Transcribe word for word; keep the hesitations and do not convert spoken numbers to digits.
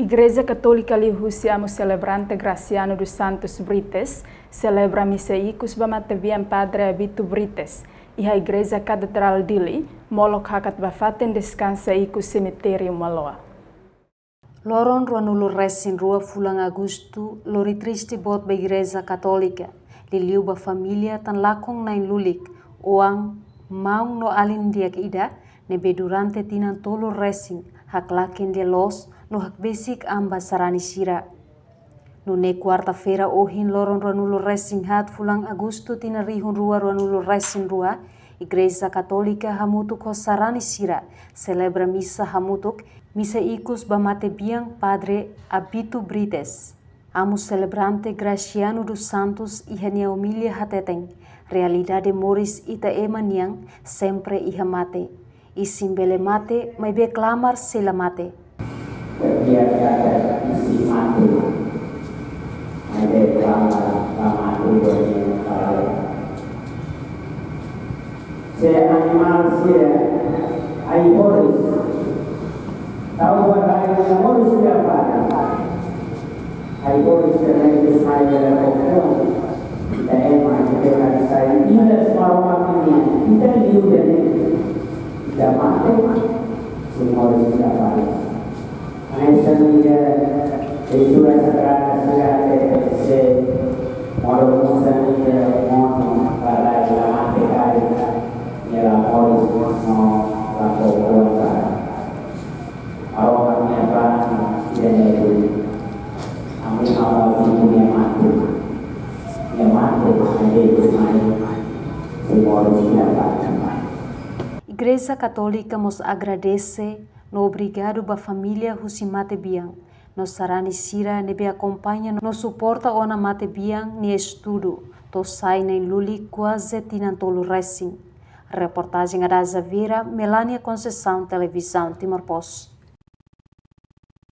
Igreja Katólika liuhusi Amu Selebrante Graciano dos Santos Brites selebra misa ikus ba matebian Padre Abito Brites iha Igreja Katedrál Dili, molok hakat ba fatin deskansa ikus semitériu Maloa. Loron ruanulu resin rua fulan Agostu lori triste boot ba Igreja Katólika, liuliu ba família tan lakon na'in-lulik, oan, maun no alin di'ak ida, ne'ebé durante tinan tolu resin haklaken lia loos no hakbesik an ba sarani sira. Nune'e kuarta-feira ohin loron ruanulu resin haat fulan Agostu tinan rihun rua ruanulu resin rua, Igreja Katólika hamutuk ho sarani sira selebra misa hamutuk, misa ikus ba matebian Padre Abito Brites. Amu Selebrante Graciano dos Santos iha nia omilia hateten, realidade moris ita ema nian sempre iha mate. Isin bele mate, maibé klamar sei la mate. Setiap kata isin mate, maibé klamar la mate, bagi yang kalah. Se animál sira ai-horis tau ba rai, moris sira para ai-horis sira, rai sira ai-horis sira, ita ema, ita ema sai ida Maromak nian, ita liu de'it, ita mate, se moris sira para. Hanesan ida leitura sagrada sira hatete, se modo musa nia monu para la mate karik, nia la moris no la kokoan para. Maromak nia ba ida-ne'e duni. Ami hawa tipu nia mate. Nia mate, nia de'it mai. Se moris nia ba. Igreja Katólika mós agradese no obrigadu ba família husi matebian no sarani sira ne'ebé akompaña no suporta ona matebian nia estudu to'o sai na'in-lulik kuaze tinan tolu resin. Reportajen Adaza Vieira, Melania Conceição, Televizaun Timor Post.